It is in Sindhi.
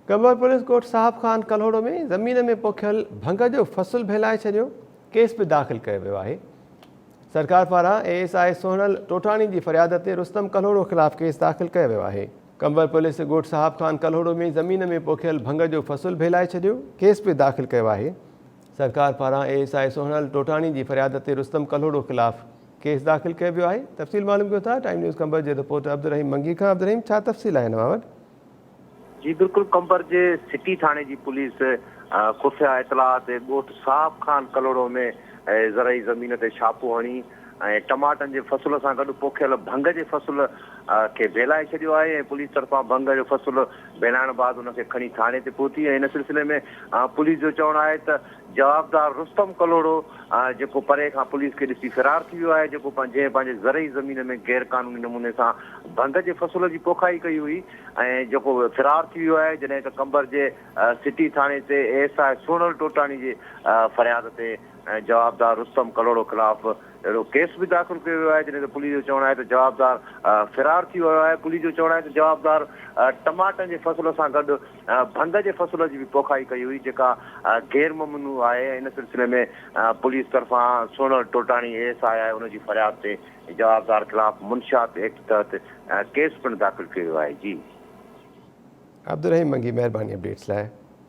قمبر پوليس ڳوٺ صاحب خان ڪلهوڙو ۾ زمين ۾ پوکيل ڀنگ جو فصل ڀيلائي ڇڏيو، ڪيس به داخل ڪيو ويو آهي. سرڪار پاران A S I Sohnal Totani جي فرياد تي رستم ڪلهوڙو خلاف ڪيس داخل ڪيو ويو آهي. قمبر پوليس ڳوٺ صاحب خان ڪلهوڙو ۾ زمين ۾ پوکيل ڀنگ جو فصل ڀيلائي ڇڏيو، ڪيس به داخل ڪيو آهي. سرڪار پاران A S I Sohnal Totani جي فرياد تي رستم ڪلهوڙو خلاف ڪيس داخل ڪيو ويو آهي. تفصيل معلوم ڪيون ٿا ٽائيم نيوز قمبر جي رپورٽر عبدالرحيم منگي کان عبدالرحيم ڇا تفصيل آهي اوهان وٽ؟ جي بلڪل قمبر جي سٽي ٿاڻي جي پوليس خفيه اطلاع تي ڳوٺ صاحب خان ڪلهوڙو ۾ زرعي زمين تي ڇاپو هڻي ۽ ٽماٽن جي فصل سان گڏ پوکيل ڀنگ جي فصل کي ڀيلائي ڇڏيو آهي ۽ پوليس طرفان ڀنگ جو فصل ڀيلائڻ بعد ان کي کڻي ٿاڻي تي پهتي ۽ ان سلسلي ۾ پوليس جو چوڻ آهي ته جوابدار رستم ڪلهوڙو جيڪو پري کان پوليس کي ڏسي فرار ٿي ويو آهي جيڪو جنهن پنهنجي زرعي زمين ۾ غير قانوني نموني سان ڀنگ جي فصل جي پوکائي ڪئي هئي ۽ جيڪو فرار ٿي ويو آهي جڏهن ته قمبر جي سٽي ٿاڻي تي اي ايس I Sohnal Totani جي فرياد تي جوابدار رستم ڪلهوڙو خلاف اهڙو ڪيس به داخل ڪيو ويو آهي جڏهن ته پوليس جو چوڻ آهي ته جوابدار فرار ٿي ويو آهي پوليس جو چوڻ آهي ته جوابدار ٽماٽن جي فصل سان گڏ ڀنگ جي فصل جي به پوکائي ڪئي هئي جيڪا غير ممنوع آهي ان سلسلي ۾ پوليس طرفان سهڻل ٽوٽاڻي اي ايس I آهي ان جي فرياد تي جوابدار خلاف منشيات ايڪٽ تحت ڪيس پڻ داخل ڪيو ويو آهي جي. عبدالرحيم منگي مهرباني اپڊيٽس لاء.